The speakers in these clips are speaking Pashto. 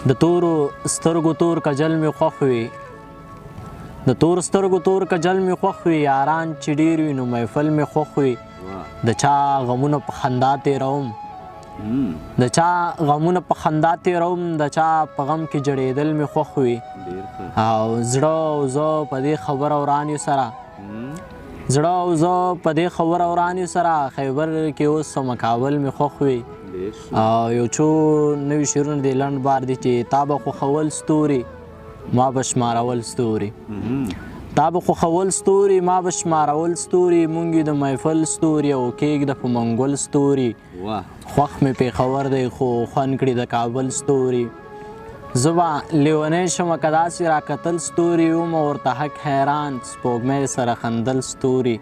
د تورو سترګو تور کجل مې خوښ وي، د تور سترګو تور کجل مې خوښ وي، یاران چې ډېر وي نو محفل مې خوښ وي. د چا غمونه په خندا تېروم، د چا غمونه په خندا تېروم، د چا په غم کې جړېدل مې خوښ وي. او زړه او زه په دې خبره وران یو سره، زړه او زه په دې خبره وران یو سره، خیبر کې اوس سمه کابل مې خوښ وي. او یو څو نوي شعرونه دي لنډ بار دي چې تا به خوښول ستوري ما به شمارول ستوري، تا به خوښول ستوري ما به شمارول ستوري، مونږ یې د محفل ستوري او کېږده په منګول ستوري. خوښ مې پېښور دی خو خوند کړي د کابل ستوري. زه به لیونی شم که داسې راکتل ستوري، ومه ورته حق حیران سپوږمۍ سره خندل ستوري.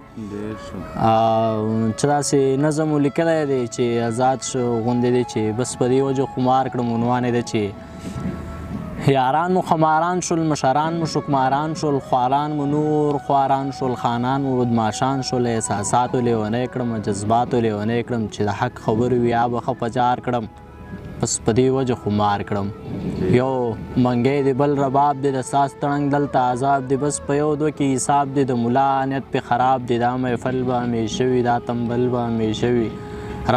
چې داسې نظم مو لیکلی دی چې ازاد شو غوندې دی چې بس په دې وجه خمار کړم. عنوان یې دی چې یاران مو خماران شول، مشران مو شکماران شول، خواران مو نور خواران شول، خانان مو بدماشان شول، احساساتو لیونی کړم، جذباتو لیونی کړم، چې د حق خبرې وي یا به ښه په جار کړم، بس په دې وجه خمار کړم. یو منګی دی بل رباب دی، د ساز تړنګ دلته عذاب دی، بس په یو دوه کې حساب دی، د ملا نیت پې خراب دی، دا محفل به همیشه وي، دا تنبل به همیشه وي،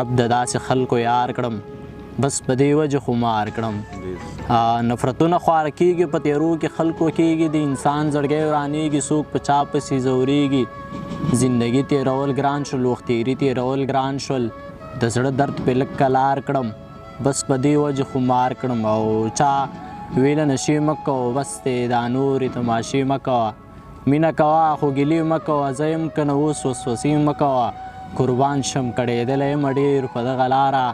رب د داسې خلکو یار کړم، بس په دې وجه خمار کړم. نفرتونه خواره کېږي په تیرو کې خلکو کېږي، د انسان زړګی ورانېږي، څوک په چا پسې ځورېږي، زندګي تېرول ګران شول، وخت تېري تېرول ګران شول، د زړه درد پې لږ کلار کړم، بس په دې وجه خمار کړم. او چا ویله نشې مه کوه، بس دی دا نورې تماشې مه کوه، مینه کوه خو ګیلې مه کوه، زه یم که نه اوس وسوسې مه کوه، قربان شم کړېدلی یم ډېر په دغه لاره،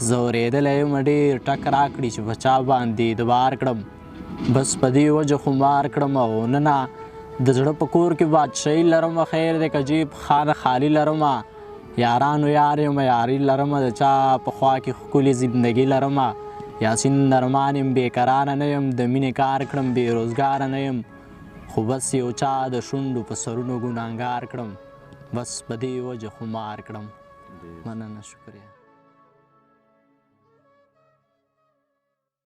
ځورېدلی یم ډېر، ټک راکړي چې په چا باندې اعتبار کړم، بس په دې وجه خمار کړم. او نه نه د زړه په کور کې بادشاهي لرمه، خیر دی که جیب خانه خالي لرمه، یارانو یار یم یاري لرمه، د چا په خوا کې ښکلې زندګي لرمه، یاسین نرمان یم بېقراره نه یم، د مینې کار کړم بې روزګاره نه یم، خو بس یو چا د شونډو په سرونو ګناهګار کړم، بس په دې وجه خمار کړم. مننه، شکریه.